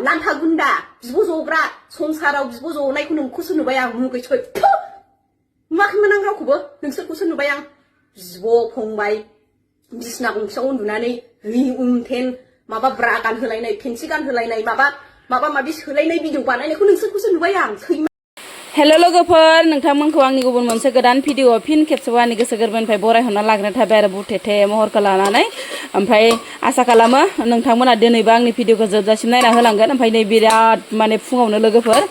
लान्था गुन्दा बिब' जग्रा संसाराव बिब' जनायखौ नोंखौसो नुबाय आं मुगैसै नुवाखैमोन आं रावखौबो नोंसोरखौसो नुबाय आं बिब' फंबाय बिसिना गंसेयाव उन्दुनानै उमथेन माबा ब्रा गानहोलायनाय पेन्सि गानहोलायनाय माबा माबि सोलायनाय भिडिअ बानायनायखौ नोंसोरखौसो नुबाय आं हेल' लोगोफोर नोंथांमोनखौ आंनि गुबुन मोनसे गोदान भिडिअ फिन खेबसेबाव आंनि गोसो गोरबोनिफ्राय बरायहरना लाग्रोनाय थाबाय आरो बुथेथे महरखौ लानानै ओमफ्राय आसा खालामो नोंथांमोना दिनैबो आंनि भिडिअखौ जोबजासिम नायना होलांगोन ओमफ्राय नै बिराद माने फुङावनो लोगोफोर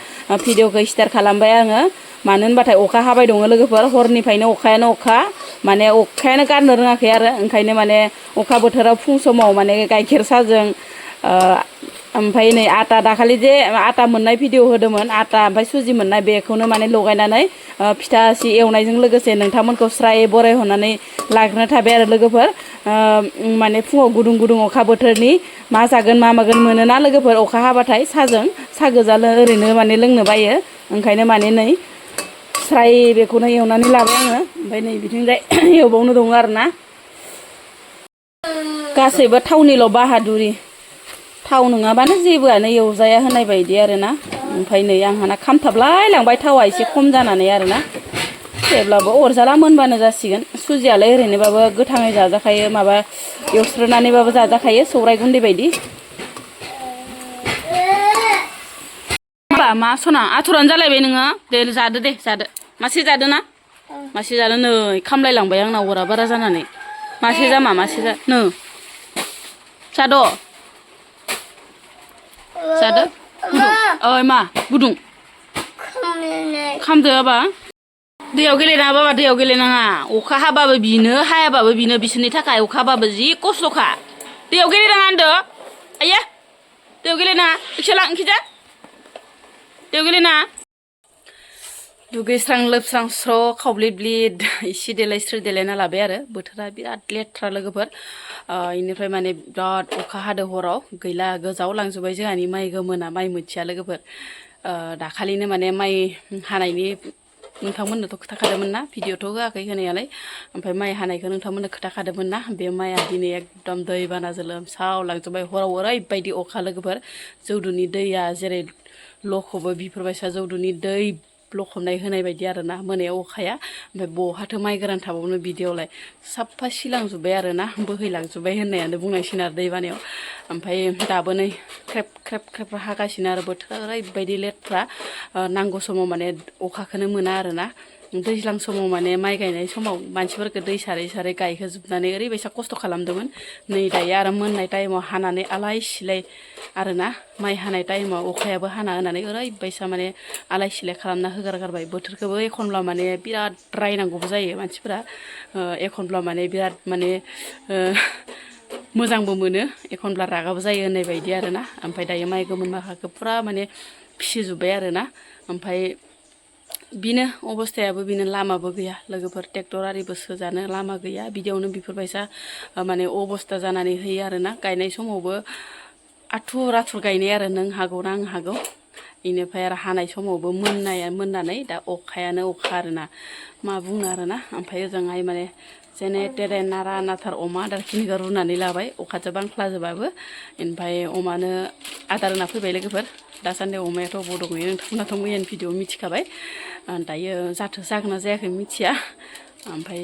भिडिअखौ स्टार्ट खालामबाय आङो मानो होनबाथाय अखा हाबाय दङ लोगोफोर हरनिफ्रायनो अखायानो अखा माने अखायानो गारनो रोङाखै आरो ओंखायनो माने अखा बोथोराव फुं समाव माने गाइखेर साजों ओमफ्राय नै आटा दाखालि जे आटा मोननाय भिडिअ होदोंमोन आटा ओमफ्राय सुजि मोननाय बेखौनो माने लगायनानै फिथा सि एवनायजों लोगोसे नोंथांमोनखौ स्राय बरायहरनानै लाग्रोनो थाबाय आरो लोगोफोर माने फुङाव गुदुं गुदुं अखा बोथोरनि मा जागोन मा मागोन मोनोना लोगोफोर अखा हाबाथाय साजों सा गोजा ओरैनो माने लोंनो बायो ओंखायनो माने नै स्राय बेखौनो एवनानै लाबाय आङो ओमफ्राय नै बिथिंजाय एवबावनो दङ आरोना गासैबो थावनिल' बाहादुरि थाव नङाबानो जेबोआनो एवजाया होनाय बायदि आरोना ओमफ्राय नै आंहाना खामथाबलाय लांबाय थावा एसे खम जानानै आरोना जेब्लाबो अरजाला मोनबानो जासिगोन सुजियालाय ओरैनोबाबो गोथाङै जाजाखायो माबा एवस्रोनानैबाबो जाजाखायो सौराय गुन्दै बायदि मा सना आथुरानो जालायबाय नोङो दे जादो मासे जादो ना मासे जादो नै खामलायलांबाय आंनाव अरा बारा जानानै मासे जामा मासे जा नो जाद' जादो गुदुं ओइ मा गुदुं खामदो बाबा दैयाव गेलेनाङा बाबा दैयाव गेलेनाङा अखा हाबाबो बिनो हायाबाबो बिनो बिसोरनि थाखाय अखा हाबाबो जि खस्थ'खा दैयाव गेलेनाङा होनदो आइया दैयाव गेलेनाङा इखिजा इखिजा दैयाव गेलेनाङा दुगैस्रां लोबस्रां स्र' खावब्लिब्लिद इसे देलायना लाबाय आरो बोथोरा बिराद लेथ्रा लोगोफोर इनिफ्राय माने बिराद अखा हादों हराव गैला गोजाव लांजोब्बाय जोंहानि माइ गोमोना माइ मोथिया लोगोफोर दाखालिनो माने माइ हानायनि नोंथांमोननोथ' खोथाखादोंमोन ना भिडिअ'थ' होआखै होनायालाय ओमफ्राय माइ हानायखौ नोंथांमोननो खोथाखादोंमोन ना बे माइआ दिनै एकदम दैबानाजों लोमसाव लांजोब्बाय हराव ओरैबायदि अखा लोगोफोर जौदुनि दैया जेरै लखबो बिफोरबायसा जौदुनि दै लखबनाय होनाय बायदि आरोना मोनायाव अखाया ओमफ्राय बहाथो माइ गोरान थाबावनो बिदियावलाय साफा सिलांजोब्बाय आरोना बोहैलांजोब्बाय होननायानो बुंनांसिगोन आरो दैबानायाव ओमफ्राय दाबो नै ख्रेब ख्रेब ख्रेब हागासिनो आरो बोथोरा ओरैबायदि लेथ्रा नांगौ समाव माने अखाखौनो मोना आरोना दैज्लां समाव माने माइ गायनाय समाव मानसिफोरखौ दै सारै सारै गायहोजोबनानै ओरैबायसा खस्थ' खालामदोंमोन नै दायो आरो मोननाय टाइमाव हानानै आलाय सिलाय आरोना माइ हानाय टाइमाव अखायाबो हाना होनानै ओरैबायसा माने आलाय सिलाय खालामना होगारगारबाय बोथोरखौबो एखनब्ला माने बिराद रायनांगौबो जायो मानसिफोरा एखनब्ला माने बिराद माने मोजांबो मोनो एखनब्ला रागाबो जायो होननाय बायदि आरोना ओमफ्राय दायो माइ गोमोन माखाखौ फुरा माने फिसिजोब्बाय आरोना ओमफ्राय बिनो अबस्थायाबो बिनो लामाबो गैया लोगोफोर ट्रेक्टर आरिबो सोजानो लामा गैया बिदियावनो बिफोरबायसा माने अबस्था जानानै होयो आरोना गायनाय समावबो आथुर आथुर गायनाय आरो नों हागौ ना आं हागौ बेनिफ्राय आरो हानाय समावबो मोननानै दा अखायानो अखा आरोना मा बुंनो आरोना ओमफ्राय ओजोंहाय माने जेने तेरे नारा नाथार अमा आदारखिनिखौ रुनानै लाबाय अखाजों बांख्लाजोबाबो ओमफ्राय अमानो आदार होना फैबाय लोगोफोर दासान्दि अमायाथ' बड' गैयो नोंथांमोनाथ' मैयानि भिडिअ मिथिखाबाय दायो जागोन ना जायाखै मिथिया ओमफ्राय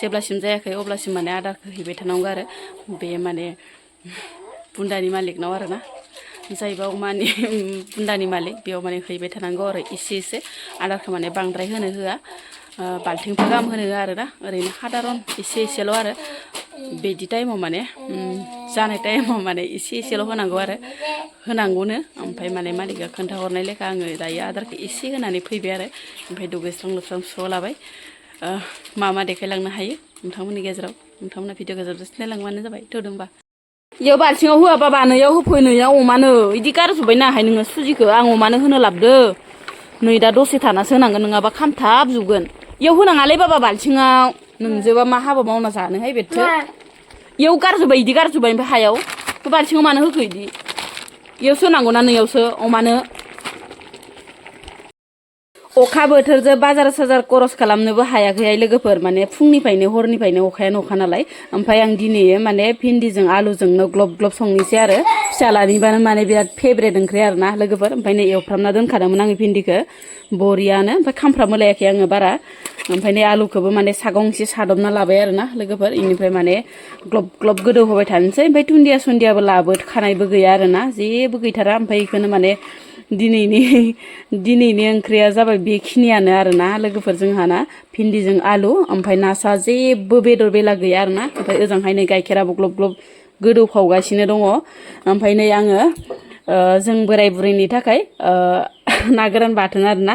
जेब्लासिम जायाखै अब्लासिम माने आदारखौ हैबाय थानांगौ आरो बे माने बुन्दानि मालिकनाव आरोना जायबा अमानि बुन्दानि मालिक बेयाव माने हैबाय थानांगौ आरो एसे आदारखौ माने बांद्राय होनो होआ बाल्थिंफोर गाहाम होनो होआ आरोना ओरैनो सादारन एसेल' आरो बिदि टाइमाव माने जानाय टाइमाव माने एसेल' होनांगौ आरो होनांगौनो ओमफ्राय माने मालिकआ खोन्थाहरनाय लेखा आङो दायो आदारखौ एसे होनानै फैबाय आरो ओमफ्राय दुगैस्रां लोबस्रां स्र' लाबाय मा देखायलांनो हायो नोंथांमोननि गेजेराव नोंथांमोना भिडिअ गेजेराव सिनायलांबानो जाबाय थोदोंबा इयाव बाल्थिङाव होआ बाबा नैयाव होफै नैयाव अमानो इदि गारजोब्बाय नाहाय नोङो सुजिखौ आं अमानो होनो लाबदो नै दा दसे थानासो होनांगोन नङाबा खामथाबजोबगोन इयाव होनाङालै बाबा बाल्थिङाव नोंजोबा मा हाबा मावना जानोहाय बेथो इयाव गारजोब्बाय इदि गारजोब्बाय ओमफ्राय हायाव बाल्थिङाव मानो होखो इदि इयावसो होनांगौना नैयावसो अमानो अखा बोथोरजों बाजार साजार खरस खालामनोबो हायाखैहाय लोगोफोर माने फुंनिफ्रायनो हरनिफ्रायनो अखायानो अखा नालाय ओमफ्राय आं दिनै माने भिन्दिजों आलुजोंनो ग्लब ग्लब संनोसै आरो फिसालानिबानो माने बिराद फेभरेट ओंख्रि आरोना लोगोफोर ओमफ्राय नै एवफ्रामना दोनखादोंमोन आङो भिन्दिखौ बरियानो ओमफ्राय खामफ्रामबो लायाखै आङो बारा ओमफ्राय नै आलुखौबो माने सागं एसे सादबना लाबाय आरोना लोगोफोर इनिफ्राय माने ग्लब ग्लब गोदौ होबाय थानोसै ओमफ्राय दुन्दिया सुन्दियाबो लाबोखानायबो गैया आरोना जेबो गैथारा ओमफ्राय बेखौनो माने दिनैनि ओंख्रिया जाबाय बेखिनियानो आरोना लोगोफोर जोंहाना भिन्दिजों आलु ओमफ्राय नासा जेबो बेदर बेला गैया आरोना ओमफ्राय ओजोंहाय नै गाइखेराबो ग्लब ग्लब गोदौफावगासिनो दङ ओमफ्राय नै आङो जों बोराय बुरैनि थाखाय ना गोरान बाथोन आरोना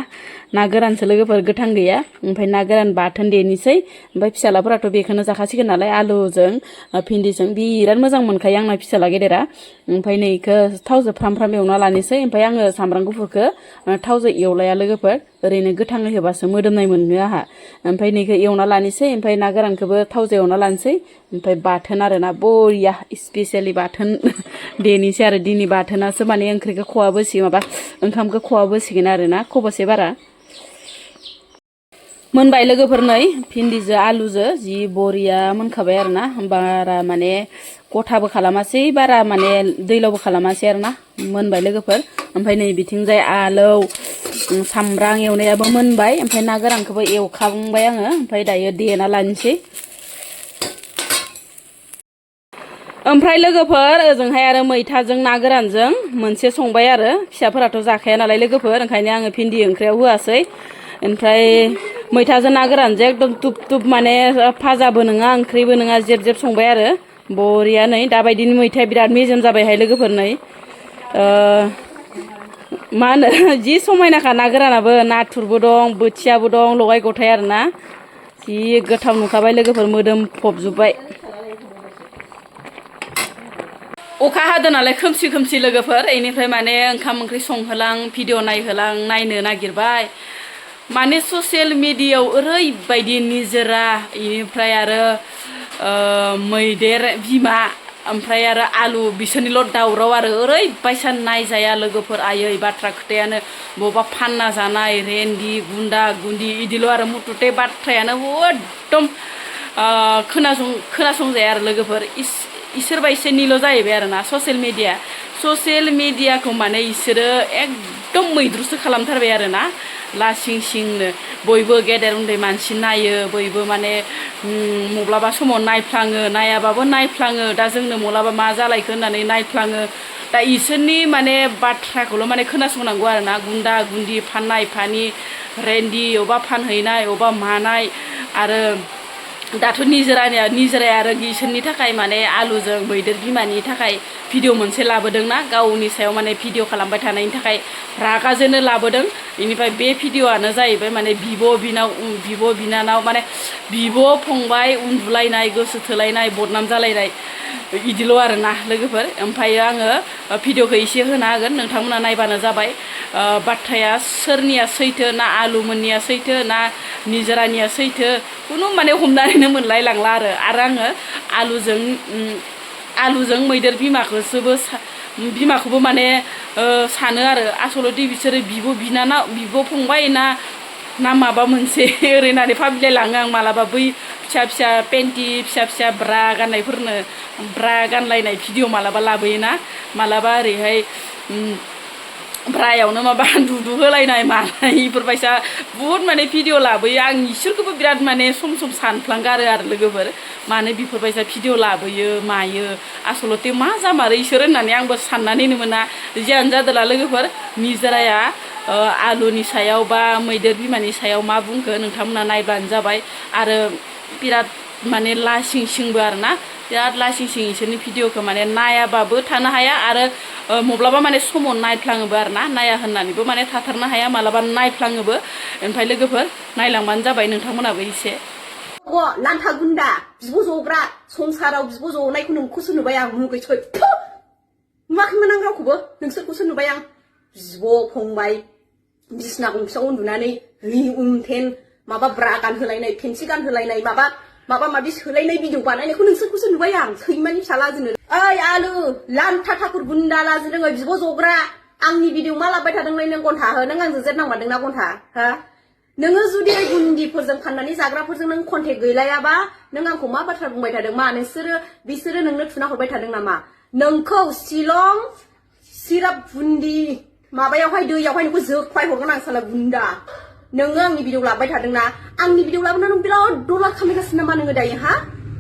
ना गोरानसो लोगोफोर गोथां गैया ओमफ्राय ना गोरान बाथोन देनोसै ओमफ्राय फिसालाफोराथ' बेखौनो जाखासिगोन नालाय आलुजों भिन्दिजों बिराद मोजां मोनखायो आंना फिसाला गेदेरा ओमफ्राय नै इखौ थावजों फ्राम फ्राम एवना लानोसै ओमफ्राय आङो सामब्राम गुफुरखौ थावजों एवलाया लोगोफोर ओरैनो गोथाङै होबासो मोदोमनाय मोनो आंहा ओमफ्राय नैखौ एवना लानोसै ओमफ्राय ना गोरानखौबो थावजों एवना लानोसै ओमफ्राय बाथोन आरोना बरिया स्पेसियेलि बाथोन देनोसै आरो दिनै बाथोनासो माने ओंख्रिखौ खहाबोसिगोन माबा ओंखामखौ खहाबोसिगोन आरोना खबसे बारा मोनबाय लोगोफोर नै भिन्दिजों आलुजों जि बरिया मोनखाबाय आरोना बारा माने गथाबो खालामासै बारा माने दैलावबो खालामासै आरोना मोनबाय लोगोफोर ओमफ्राय नै बिथिंजाय आलौ सामब्राम एवनायाबो मोनबाय ओमफ्राय ना गोरानखौबो एवखांबाय आङो ओमफ्राय दायो देना लानोसै ओमफ्राय लोगोफोर ओजोंहाय आरो मैथाजों ना गोरानजों मोनसे संबाय आरो फिसाफोराथ' जाखाया नालाय लोगोफोर ओंखायनो आङो भिन्दि ओंख्रियाव होआसै ओमफ्राय मैथाजों ना गोरानजों एकदम तुब तुब माने फाजाबो नङा ओंख्रिबो नङा जेब जेब संबाय आरो बरिया नै दाबायदिनि मैथाया बिराद मेजेम जाबायहाय लोगोफोर नै मा होनो जि समायनाखा ना गोरानाबो नाथुरबो दं बोथियाबो दं लगाय गथाय आरोना जि गोथाव नुखाबाय लोगोफोर मोदोम फबजोब्बाय अखा हादों नालाय खोमसि खोमसि लोगोफोर इनिफ्राय माने ओंखाम ओंख्रि संहोलां भिडिअ नायहोलां नायनो नागिरबाय माने ससियेल मिडियायाव ओरैबायदि निजोरा इनिफ्राय आरो मैदेर बिमा ओमफ्राय आरो आलु बिसोरनिल' दावराव आरो ओरैबायसा नायजाया लोगोफोर आयै बाथ्रा खोथायानो बबावबा फानना जानाय रेन्दि गुन्दा गुन्दि इदिल' आरो मुथुथे बाथ्रायानो एकदम खोनासंजाया आरो लोगोफोर इसोरबा इसोरनिल' जाहैबाय आरोना ससियेल मिडियाखौ माने इसोरो एकदम मैद्रुसो खालामथारबाय आरोना लासिं सिंनो बयबो गेदेर उन्दै मानसि नायो बयबो माने माब्लाबा समाव नायफ्लाङो नायाबाबो नायफ्लाङो दा जोंनो माब्लाबा मा जालायखो होननानै नायफ्लाङो दा इसोरनि माने बाथ्राखौल' माने खोनासंनांगौ आरोना गुन्दा गुन्दि फाननाय फानि रेन्दि अबा फानहैनाय अबा मानाय आरो दाथ' निजोराया आरो इसोरनि थाखाय माने आलुजों मैदेर बिमानि थाखाय भिडिअ मोनसे लाबोदोंना गावनि सायाव माने भिडिअ खालामबाय थानायनि थाखाय रागाजोंनो लाबोदों बेनिफ्राय बे भिडिअआनो जाहैबाय माने बिब' बिनानाव माने बिब' फंबाय उन्दुलायनाय गोसो थोलायनाय बदनाम जालायनाय इदिल' आरोना लोगोफोर ओमफ्राय आङो भिडिअखौ एसे होना होगोन नोंथांमोना नायबानो जाबाय बाथ्राया सोरनिया सैथो ना आलुमोननिया सैथो ना निजोरानिया सैथो खुनु माने हमनानैनो मोनलाय लांला आरो आङो आलुजों मैदेर बिमाखौबो माने सानो आरो आसलथे बिसोरो बिब' फंबाय ना माबा मोनसे ओरैनानै फाबिलायलाङो आं मालाबा बै फिसा पेन्टि फिसा ब्रा गाननायफोरनो ब्रा गानलायनाय भिडिअ मालाबा लाबोयोना मालाबा ओरैहाय ब्रायावनो माबा दुदु होलायनाय मानाय इफोरबायसा बुहुद माने भिडिअ लाबोयो आं इसोरखौबो बिराद माने सम सानफ्लांगारो आरो लोगोफोर मानो बेफोरबायसा भिडिअ लाबोयो मायो आसलथे मा जामारो इसोर होननानै आंबो साननानैनो मोना जियानो जादोला लोगोफोर निजोराया आलुनि सायाव बा मैदेर बिमानि सायाव मा बुंखो नोंथांमोना नायब्लानो जाबाय आरो बिराद माने लासिं सिंबो आरोना बिराद लासिं सिं इसोरनि भिडिअखौ माने नायाबाबो थानो हाया आरो माब्लाबा माने समाव नायफ्लाङोबो आरोना नाया होननानैबो माने थाथारनो हाया मालाबा नायफ्लाङोबो ओमफ्राय लोगोफोर नायलांबानो जाबाय नोंथांमोनाबो एसे लान्था गुन्दा बिब' जग्रा संसाराव बिब' जनायखौ नोंखौसो नुबाय आं मुगैसै नुवाखैमोन आं रावखौबो नोंसोरखौसो नुबाय आं बिब' फंबाय बिसिना गंसेयाव उन्दुनानै उमथेन माबा ब्रा गानहोलायनाय पेन्सि गानहोलायनाय माबा माबि सोलायनाय भिडिअ बानायनायखौ नोंसोरखौसो नुबाय आं सैमानि फिसाला जोंनो ओइ आलु लान्था थाखुर गुन्दा लाजि रोङै बिब' जग्रा आंनि भिडिअ मा लाबोबाय थादोंलै नों घन्टा हो नों आंजों जेद नांमारदोंना घन्टा हो नोङो जुदि गुन्दिफोरजों फाननानै जाग्राफोरजों नों कन्टेक्ट गैलायाबा नों आंखौ मा बाथ्रा बुंबाय थादों मा बिसोरो नोंनो थुना हरबाय थादों नामा नोंखौ शिलं सिराप बुन्दि माबायावहाय दैयावहाय नोंखौ जोख्लाय हरगोन आं साला गुन्दा नोङो आंनि भिडिअ लाबाय थादोंना आंनि भिडिअ लाबोना नों बिराद डलार खामायगासिनो नामा नोङो दायो हा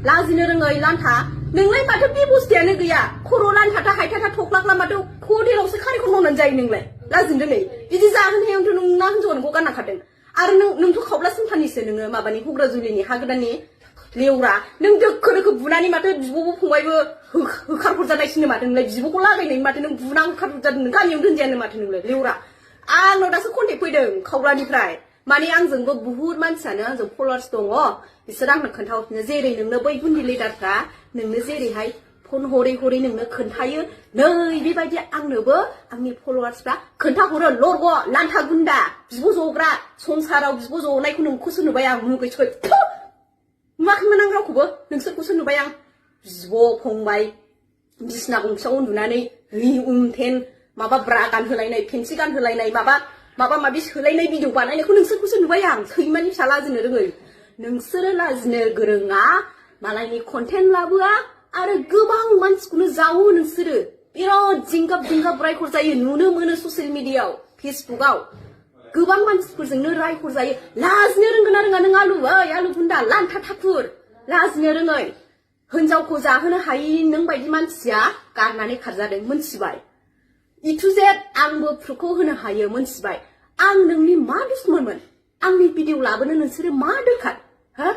लाजिनो रोङै लान्था नोंलाय माथो बेबस्थायानो गैया खर' लान्थाथा हायथाथा थख्लाख्ला माथो हटेलावसो खारिखर मावनानै जायो नोंलाय लाजिनो रोङै बिदि जाहोनायावथ' नोंना हिनजावा नोंखौ गाननाखादों आरो नोंथ' खावब्ला सिन्थानिसो नोङो माबानि हुग्राजुलिनि हा गोदाननि लेवरा नों दोखो दोखो बुनानै माथो बिब'बो फंबायबो होखारहरजानायसिनो माथो नोंलाय बिब'खौ लागायनायनि माथो नों बुना होखारहरजादों नों गामियावनो दोनजायानो माथो नोंलाय लेवरा आंनाव दासो कन्टेक्ट फैदों खावब्लानिफ्राय माने आंजोंबो बुहुत मानसियानो आंजों फलोवार्स दङ बिसोर आंनो खोन्थाहरफिनो जेरै नोंनो बै गुन्दि लिडारफ्रा नोंनो जेरैहाय फन हरै हरै नोंनो खोन्थायो नै बेबायदि आंनोबो आंनि फलोवार्सफ्रा खोन्थाहरो लरग' लान्था गुन्दा बिब' जग्रा संसाराव बिब' जनायखौ नोंखौसो नुबाय आं मुगैसै नुवाखैमोन आं रावखौबो नोंसोरखौसो नुबाय आं बिब' फंबाय बिसिना गंसेयाव उन्दुनानै उमथेन माबा ब्रा गानहोलायनाय पेन्सि गानहोलायनाय माबा माबि सोलायनाय भिडिअ बानायनायखौ नोंसोरखौसो नुबाय आं सैमानि फिसा लाजिनो रोङै नोंसोरो लाजिनो गोरोङा मालायनि कन्टेन्ट लाबोआ आरो गोबां मानसिखौनो जावो नोंसोरो बिराद जिंगाब रायखर जायो नुनो मोनो ससियेल मिडियायाव फेसबुकआव गोबां मानसिफोरजोंनो रायखर जायो लाजिनो रोंगोन ना रोङा नों आलु गुन्दा लान्था थाखुर लाजिनो रोङै हिनजावखौ जाहोनो हायि नों बायदि मानसिया गारनानै खारजादों मोनथिबाय इटुजेट आंबो प्रुफखौ होनो हायो मोनथिबाय आं नोंनि मा दुश्मनमोन आंनि भिडिअ लाबोनो नोंसोरो मा दरखार हो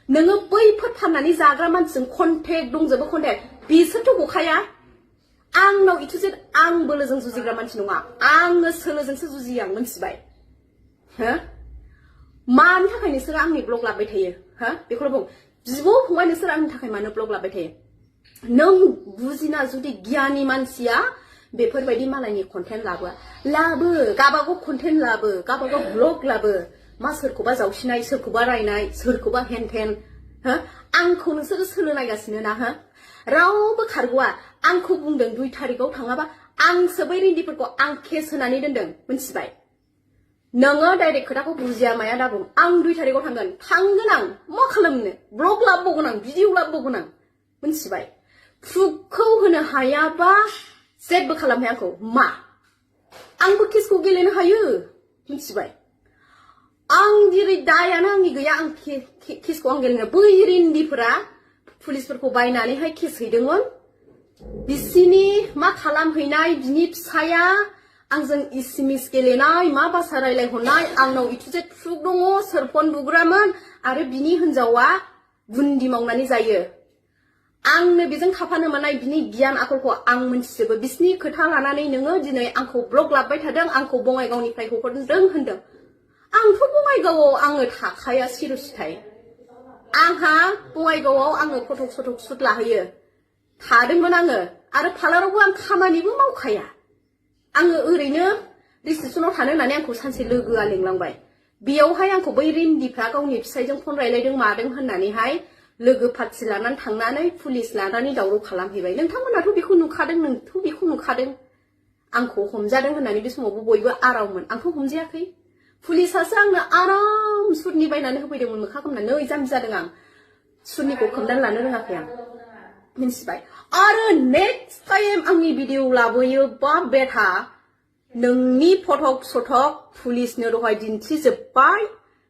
नोङो बैफोर फाननानै जाग्रा मानसिजों कन्टेक्ट दंजोबो कन्टेक्ट बिसोरथ' गखाया आंनाव इटुजेट आं बोलोजों जुजिग्रा मानसि नङा आङो सोलोजोंसो जुजियो आं मोनथिबाय हो मानि थाखाय नोंसोरो आंनि ब्लग लाबाय थायो हो बेखौल' बुं बिब' फंबाय नोंसोर आंनि थाखाय मानो ब्लग लाबाय थायो नों बुजिना जुदि गियानि मानसिया बेफोरबायदि मालायनि कन्टेन्ट लाबो गाबागाव कन्टेन्ट लाबो गाबागाव ब्लग लाबो मा सोरखौबा जावसिनाय सोरखौबा रायनाय सोरखौबा हेनथेन हो आंखौ नोंसोरो सोलो नायगासिनो ना हो रावबो खारग'आ आंखौ बुंदों 2 तारिखआव थाङाबा आंसो बै रिन्दिफोरखौ आं केस होनानै दोनदों मोनथिबाय नोङो डाइरेक्ट खोथाखौ बुजिया माया दाबुं आं 2 तारिखआव थांगोन आं मा खालामनो ब्लग लाबोबावगोन आं भिडिअ लाबोबावगोन आं मोनथिबाय प्रुफखौ होनो हायाबा जेबो खालामनो हाया आंखौ मा आंबो केसखौ गेलेनो हायो मोनथिबाय आं जेरै दायानो आंनि गैया आं केसखौ आं गेलेनो बै रिन्दिफोरा पुलिसफोरखौ बायनानैहाय केस हैदोंमोन बिसिनि मा खालामहैनाय बिनि फिसाया आंजों इसिमिस गेलेनाय मा भाषा रायलायहरनाय आंनाव इटुजेट प्रुफ दङ सोर फन बुग्रामोन आरो बिनि हिनजावा गुन्दि मावनानै जायो आंनो बेजों थाफानो मोननाय बिनि गियान आखलखौ आं मोनथिजोबो बिसिनि खोथा लानानै नोङो दिनै आंखौ ब्लग लाबबाय थादों आंखौ बङाइगावनिफ्राय हरदों होनदों आंथ' बङाइगावआव आङो थाखाया सिर'सिथाय आंहा बङाइगावआव आङो फटक सुट लाहैयो थादोंमोन आङो आरो पार्लारावबो आं खामानिबो मावखाया आङो ओरैनो रिसेपसनाव थानो होननानै आंखौ सानसे लोगोआ लिंलांबाय बेयावहाय आंखौ बै रिन्दिफ्रा गावनि फिसायजों फन रायलायदों मादों होननानैहाय लोगो पार्टि लानानै थांनानै पुलिस लानानै दावराव खालामहैबाय नोंथांमोनाथ' बेखौ नुखादों आंखौ हमजादों होननानै बे समावबो बयबो आरावमोन आंथ' हमजायाखै पुलिसासो आंनो आराम सुरनि बायनानै होफैदोंमोन मोखा खोमनानै नै जाम्बि जादों आं सुरनिखौ खोमनानै लानो रोङाखै आं मिन्थिबाय आरो नेक्स्ट टाइम आंनि भिडिअ लाबोयोबा बेटा नोंनि फटक पुलिसनो दहाय दिन्थिजोब्बाय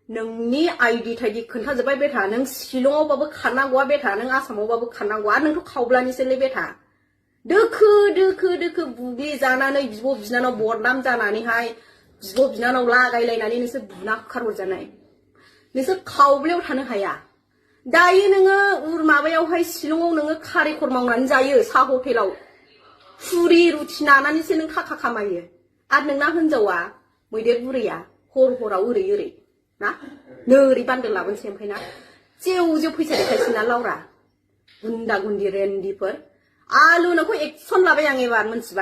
नोंनि आइडि थाइडि खोन्थाजोब्बाय बेटा नों शिलंआवबाबो खारनांगौआ बेटा नों आसामावबाबो खारनांगौ आरो नोंथ' खावब्लानिसोलै बेटा दोखो बुग्लि जानानै बिब' बिनानाव बदनाम जानानैहाय बिब' बिनानाव लागायलायनानै नोंसोर बुना खारहरजानाय नोंसोर खावब्लायाव थानो हाया दायो नोङो माबायावहाय शिलंआव नोङो खारिखर मावनानै जायो साहा हटेलाव फुरि रुटि नानानैसो नों थाखा खामायो आरो नोंना हिनजावा मैदेर बुरैया हराव ओरै ना नोरै बान्दोल लाबोनोसै ओमफ्राय ना जेव फैसा देखायसै ना लावरा गुन्दा गुन्दि रेन्दिफोर आलु नोंखौ एक्सन लाबाय आं एबार मोनथिबाय